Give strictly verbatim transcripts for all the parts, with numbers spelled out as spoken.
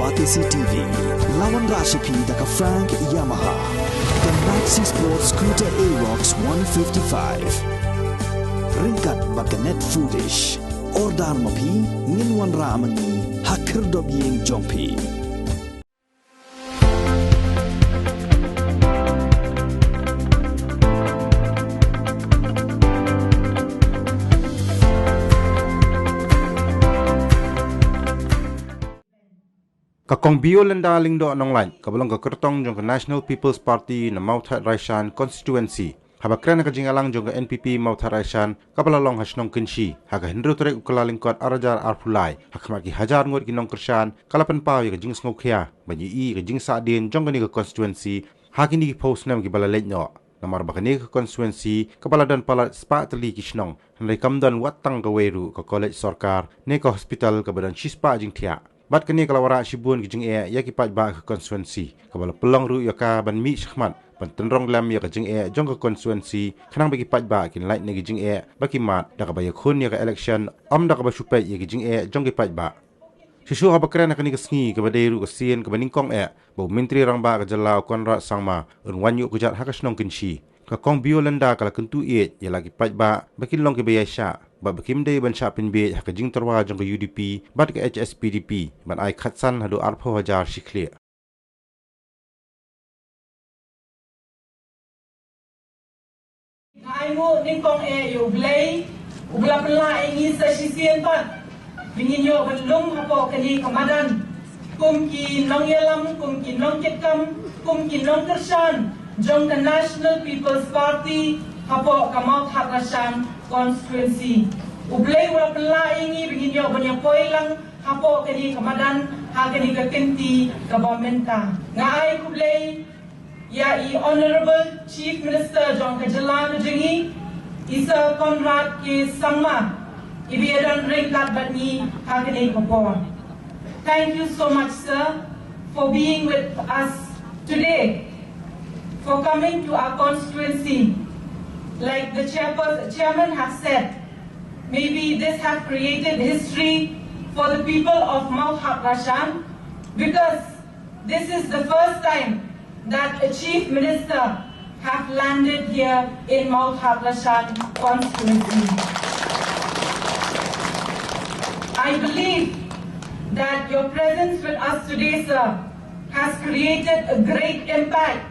Batesi T V, la wanrah sha phi da ka Frank Yamaha, ka Maxi Sport Scooter Aerox one fifty-five. Ryngkat bad ka Net Foodish. Order ma phi, ngin wanrah ma ngi ha khyrdop ïing jong phi. Ka Kong Biolenda Lyngdoh Nonglait, kaba long ka kyrtong jong ka National People's Party na Mawthadraishan Constituency, haba kren ha ka jingïalang jong ka N P P Mawthadraishan, kaba la long ha shnong Kynshi, ha ka hynriew tarik u Kyllalyngkot arhajar arphew lai, ha khmat ki hajar ngut ki nongkyrshan, ka la pynpaw ïa ka jingsngewkhia ban ïohi ïa ka jingsahdien jong kane ka constituency ha kine ki phew snem kiba la leit noh. Namar ba kane ka constituency kaba la don palat spah tylli ki shnong, hynrei kam don wat tang kawei ruh ka college sorkar ne ka hospital kaba don shispah jingthiah. Bad kane ka la wanrah shibun ki jingeh ïa ki paidbah ka constituency, kaba la pynlong ruh ïa ka ban mih shakhmat ban tynrong lem ïa ka jingeh jong ka constituency, khnang ba ki paidbah kin lait na ki jingeh ba ki mad da kaba ïakhun ïa ka election, ym da kaba shu peit ïa ki jingeh jong ki paidbah. Shisha haba kren ha kane ka sngi kaba dei ruh ka sien kaba nyngkong eh ba u Myntri Rangbah ka jylla u Conrad Sangma un wan ïuh kjat ha ka shnong Kynshi, ka Kong Biolenda ka la kyntu ïeit ïa la ki paidbah ba kin long kiba ïaishah bad ba kim dei ban shah pynbiej ha ka jingtyrwa jong ka U D P bad ka H S P D P ban ai khatsan haduh arphew hajar shi khlieh. Nga ainguh nyngkong eh ïa U Blei, uba la pynlah ïa ngi sa shisien pat ba ngin ïoh ban lum hapoh kane ka madan kum ki nongïalam, kum ki nongkitkam, kum ki nongkyrshan jong ka National People's Party hapoh ka Mawthadraishan constituency. U Blei u la pynlah ïa ngi ba ngin ïoh ban ïa poi lang hapoh kane ka madan ha kane ka kynti kaba mynta. Nga ai khublei ïa i Honorable Chief Minister jong ka jylla ka jong ngi, i Sir Conrad K Sangma, iba ïadon ryngkat bad ngi ha kane ka por. Thank you so much, sir, for being with us today, for coming to our constituency. Like the chairperson, chairman has said, maybe this have created history for the people of Mawthadraishan, because this is the first time that a chief minister have landed here in Mawthadraishan constituency. I believe that your presence with us today, sir, has created a great impact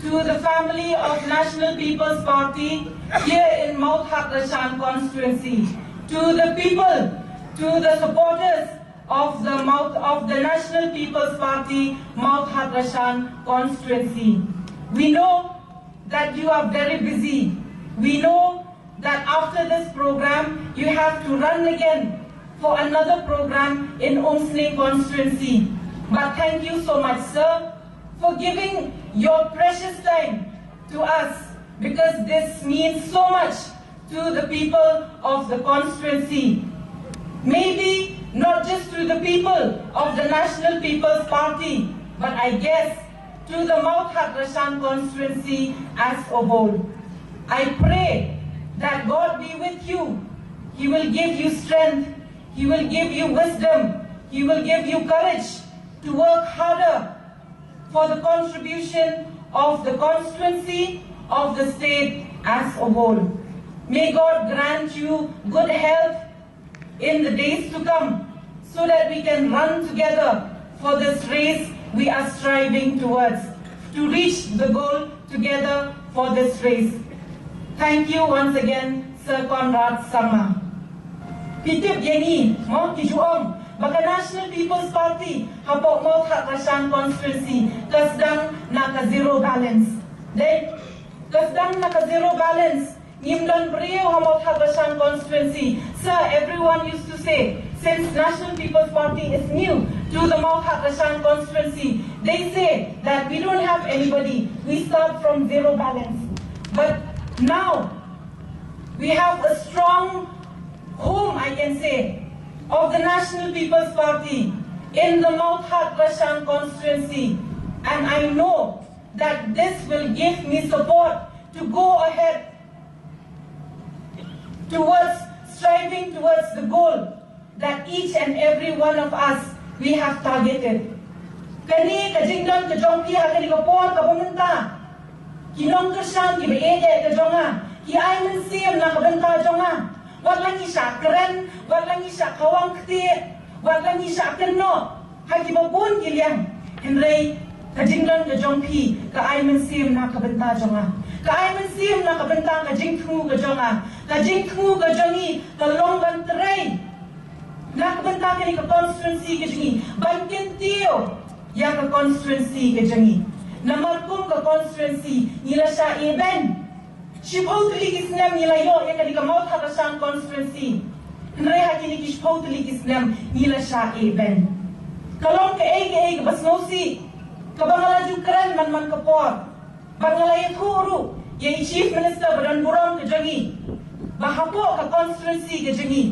to the family of National People's Party here in Mawthadraishan constituency, to the people, to the supporters of the Mawth-, of the National People's Party Mawthadraishan constituency. We know that you are very busy. We know that after this program, you have to run again for another program in Umsning constituency. But thank you so much, sir, for giving your precious time to us, because this means so much to the people of the constituency. Maybe not just to the people of the National People's Party, but I guess to the Mawthadraishan constituency as a whole. I pray that God be with you. He will give you strength. He will give you wisdom. He will give you courage to work harder for the contribution of the constituency, of the state as a whole. May God grant you good health in the days to come, so that we can run together for this race we are striving towards, to reach the goal together for this race. Thank you once again, Sir Conrad Sangma. Phi tip ïa ngi, mo, ki ju ong ba ka National People's Party hapoh Mawthadraishan constituency ka sdang na ka zero balance. Dei, ka sdang na ka zero balance. Ngim don briew ha Mawthadraishan constituency. Sir, everyone used to say, since National People's Party is new to the Mawthadraishan constituency, they say that we don't have anybody. We start from zero balance. But now, we have a strong home, I can say, of the National People's Party in the Mawthadraishan constituency. And I know that this will give me support to go ahead towards striving towards the goal that each and every one of us we have targeted. Kane ka jingdon ka jong phi ha kane ka por kaba mynta, ki nongkyrshan kiba ïeit ka jong nga, ki ai mynsiem na ka bynta jong nga. Wat la ngi shah kren, wat la ngi shah kawang ktieh, wat la ngi shah kynnoh ha kiba bun ki liang, hynrei ka jingdon ka jong phi ka ai mynsiem na ka bynta jong nga. Ka ai mynsiem na ka bynta ka jingthmu ka jong nga. Ka jingthmu ka jong ngi ka long ban trei na ka bynta kane ka constituency ka jong ngi, ban kyntiew ïa ka constituency ka jong ngi. Namar kum ka constituency ngi la shah ïeh ban, shiphew tylli ki snem ngi la ïoh ïa kane ka Mawthadraishan constituency, hynrei ha kine ki shiphew tylli ki snem ngi la shah ïeh ban. Ka long kaei kaei kaba sngewsih kaba nga la ju kren man man ka por. Bad nga la ïathuh ruh ïa i Chief Minister ba don burom ka jong ngi, ba hapoh ka constituency ka jong ngi,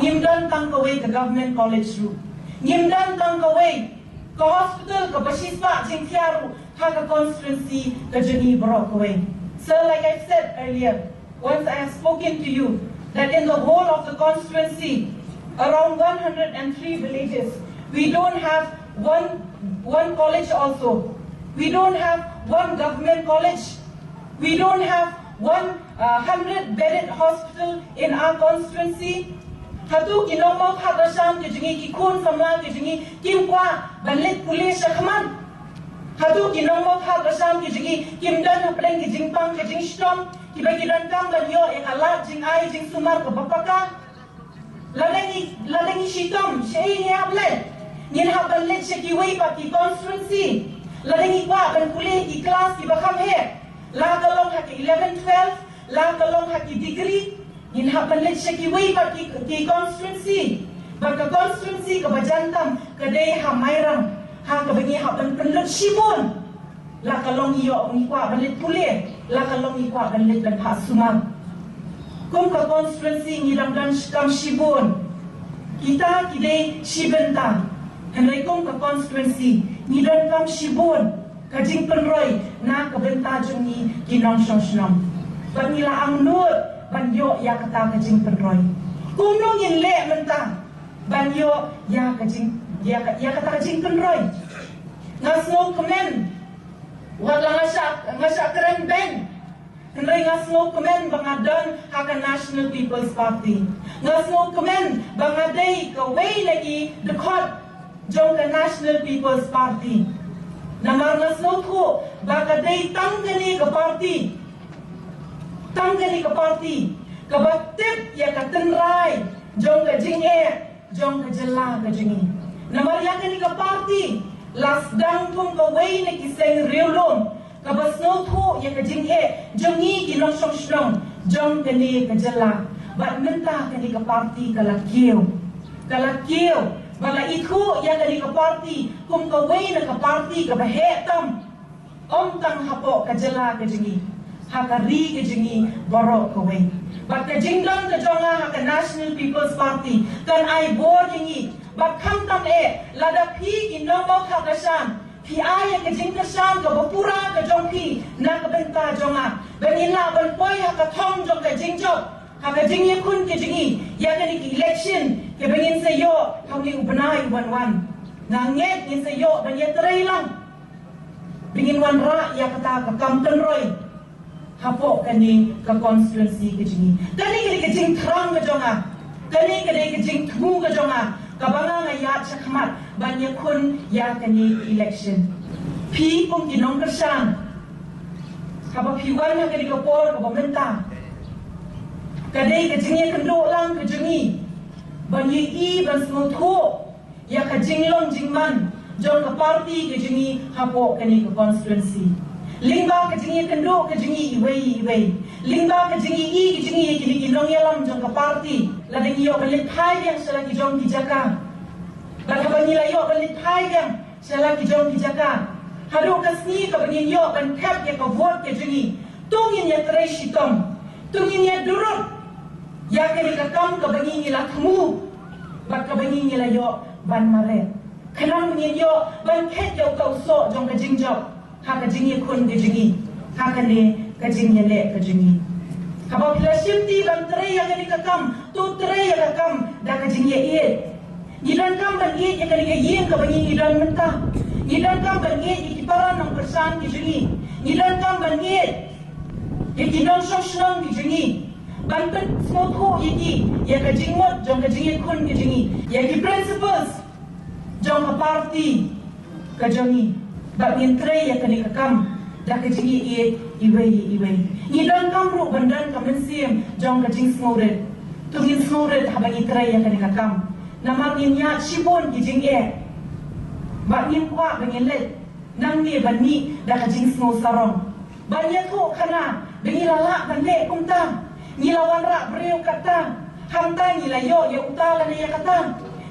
ngim don tang kawei ka government college ruh. Ngim don tang kawei ka hospital kaba shispah jingthiah ruh ha ka constituency ka jong ngi baroh kawei. So, like I said earlier, once I have spoken to you that in the whole of the constituency, around one hundred and three villages, we don't have one, one college also. We don't have one government college. We don't have one, uh, hundred bedded hospital in our constituency. Hato ki nong Mawthadraishan ka jong ngi, ki khun samla ka jong ngi, kim kwah ban leit pule shakhmat? Hato ki nong Mawthadraishan ka jong ngi kim don hapdeng ki jingpang ka jingshitom kiba ki donkam ban ïoh ïa ka lad jingai jingsumar kaba paka? Lada ngi, lada ngi shitom, shaei ngi hap leit? Ngin hap ban leit sha kiwei pat ki constituency. Lada ngi kwah ban pule ki klas kiba kham heh, la ka long ha ki eleven twelve, la ka long ha ki degree, ngin hap ban leit sha kiwei pat ki, ki constituency. Bad ka constituency kaba jan tam ka dei ha Mairang, ha kaba ngi hap ban pynlut shibun. La ka long ïoh ngi kwah ban leit pule, la ka long ngi kwah ban leit ban phah sumar. Kum ka constituency ngi dang don kam shibun. Kita ki dei shibynta. Hynrei kum ka constituency ngi don kam shibun ka jingpynroi na ka bynta jong ngi ki nongshong shnong. Bad ngi la angnud ban ïoh ïa kata ka jingpynroi. Kumno ngin leh mynta ban ïoh ïa ka jing, ïa ka, ïa kata ka jingpynroi? Nga sngewkmen, wat la nga shah, nga shah kren beiñ, hynrei nga sngewkmen ba nga don ha ka National People's Party. Nga sngewkmen ba nga dei kawei na ki dkhot jong ka National People's Party. Namar nga sngewthuh ba ka dei tang kane ka party, tang kane ka party kaba tip ïa ka tynrai jong ka jingeh jong ka jylla ka jong ngi. Namar ïa kane ka party la sdang kum kawei na ki seng riewlum kaba sngewthuh ïa ka jingeh jong ngi ki nongshong shnong jong kane ka jylla. Bad mynta kane ka party ka la kiew, ka la kiew bad la ithuh ïa kane ka party kum kawei na ka party kaba heh tam. Ym tang hapoh ka jylla ka jong ngi, ha ka ri ka jong ngi baroh kawei. Bad ka jingdon ka jong nga ha ka National People's Party kan ai bor ïa ngi. Bad khamtam eh lada phi ki nong Mawthadraishan phi ai ïa ka jingkyrshan kaba pura ka jong phi na ka bynta jong nga, ba ngin lah ban poi ha ka thong jong ka jingjop, ha ka jingïakhun ka jong ngi ïa kane ka election kaba ngin sa ïoh ha une u bnai u ban wan. Nga ngeit ngin sa ïoh ban ïatrei lang. Ba ngin wanrah ïa kata ka kam pynroi hapoh kane ka constituency ka jong ngi. Kane ka dei ka jingthrang ka jong nga. Kane ka dei ka jingthmu ka jong nga kaba nga nga ïaid shakhmat ban ïakhun ïa kane ka election. Phi kum ki nongkyrshan, haba phi wan ha kane ka por kaba mynta, ka dei ka jingïakynduh lang ka jong ngi ban ïohi, ban sngewthuh ïa ka jinglong jingman jong ka party ka jong ngi hapoh kane ka constituency. Lyngba ka jingïakynduh ka jong ngi iwei iwei, lyngba ka jingïohi ka jong ngi ïa kine ki nongïalam jong ka party, lada ngi ïoh ban leit phai biang sha la ki jong ki jaka, bad haba ngi la ïoh ban leit phai biang sha la ki jong ki jaka, haduh ka sngi kaba ngin ïoh ban thep ïa ka vote ka jong ngi, to ngin ïatrei shitom, to ngin ïadurut ïa kane ka kam kaba ngi ngi la thmu bad kaba ngi ngi la ïoh ban mareh. Khnang ba ngin ïoh ban khet ïa uta u soh jong ka jingjop ha ka jingïakhun ka jong ngi, ha kane ka jingïaleh ka jong ngi. Haba phi la shimti ban trei ïa kane ka kam, to trei ïa ka kam da ka jingïaieit. Ngi donkam ban ïeit ïa kane ka ïing kaba ngi ngi don mynta. Ngi donkam ban ngeit ïa ki para nongkyrshan ki jong ngi. Ngi donkam ban ngeit ïa ki nongshong shnong ki jong ngi, ban pynsngewthuh ïa ki ïa ka jingmut jong ka jingïakhun ka jong ngi, ïa ki principles jong ka party ka jong ngi. Bad ngin trei ïa kane ka kam da ka jingïeit iwei iwei. Ngi donkam ruh ban don ka mynsiem jong ka jingsngewrit. To ngin sngewrit haba ngi trei ïa kane ka kam, namar ngin ïaid shibun ki jingeh. Bad ngim kwah ba ngin leit nangne ban mih da ka jingsngewsarong, ban ïathuh khana ba ngi la lah ban leh kumta, ngi la wanrah briew kata, hangta ngi la ïoh ïa uta lane ïa kata.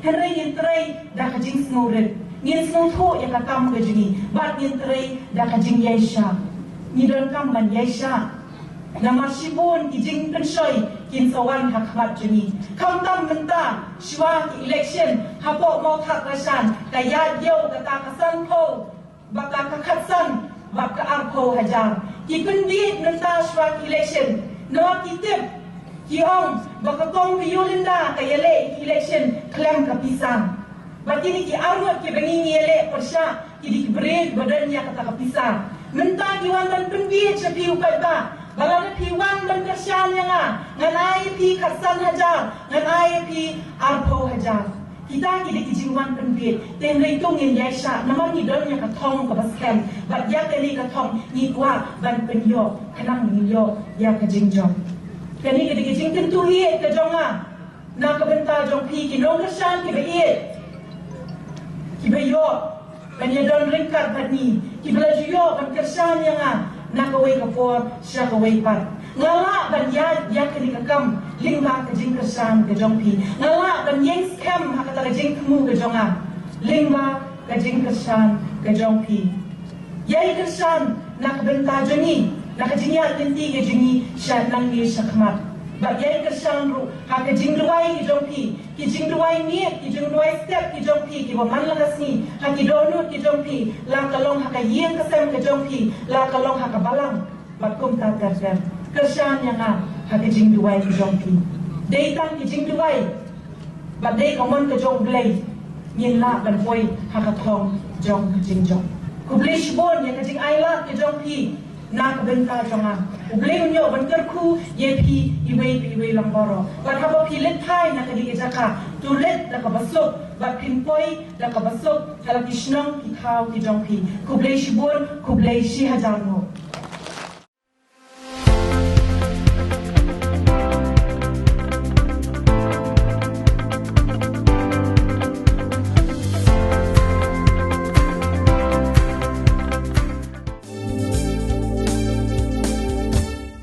Hynrei ngin trei da ka jingsngewrit, ngin sngewthuh ïa ka kam ka jong ngi, bad ngin trei da ka jingïaishah. Ngi donkam ban ïaishah, namar shibun ki jingpynshoi kin sa wan ha khmat jong ngi. Khamtam mynta, shuwa ki election, hapoh Mawthadraishan, ka ïaid ïew kata ka sanphew bad ka khatsan bad ka arphew hajar. Ki pynbieit mynta shuwa ki election. Namar ki tip, ki ong ba ka kong ka Yolinda ka ïaleh ki election khlem ka pisa. Bad kine ki arngut kiba ngi ngi ïaleh pyrshah, ki dei ki briew kiba don ïa kata ka pisa. Mynta ki wan ban pynbieit sha phi u paidbah ba lada phi wan ban kyrshan ïa nga, ngan ai ïa phi khatsan hajar, ngan ai ïa phi arphew hajar. Kita ki dei ki jingwan pynbieit. Te hynrei to ngin ïaishah, namar ngi don ïa ka thong kaba skhem. Bad ïa kane ka thong ngi kwah ban pynïoh khnang ngin ïoh ïa ka jingjop. Kane ka dei ka jingkyntu ïeit ka jong nga na ka bynta jong phi ki nongkyrshan kiba ïeit, kiba ïoh ban ïadon ryngkat bad ngi, kiba la ju ïoh ban kyrshan ïa nga na kawei ka por sha kawei pat. Nga lah ban ïaid ïa kane ka kam lyngba ka jingkyrshan ka jong phi. Nga lah ban ïeng skhem ha kata ka jingthmu ka jong nga lyngba ka jingkyrshan ka jong phi. Ïai kyrshan na ka bynta jong ngi, na ka jingïaid lynti ka jong ngi sha nangne sha khmat. Bad ïai kyrshan ruh ha ka jingduwai ka jong phi, ki jingduwai miet, ki jingduwai step ki jong phi kiba man la ka sngi ha ki dohnud ki jong phi, la ka long ha ka ïing ka sem ka jong phi, la ka long ha ka balang, bad kumta ter ter. Kyrshan ïa nga ha ka jingduwai ka jong phi. Dei tang ki jingduwai bad dei ka mon ka jong U Blei ngin lah ban poi ha ka thong jong ka jingjop. Khublei shibun ïa ka jingailad ka jong phi na ka bynta jong nga. U Blei un ïoh ban kyrkhu ïa phi iwei pa iwei lang baroh. Bad haba phi leit phai na kane ka jaka, to leit da kaba suk bad phin poi da kaba suk ha la ki shnong ki thaw ki jong phi. Khublei shibun, khublei shi hajar nguh.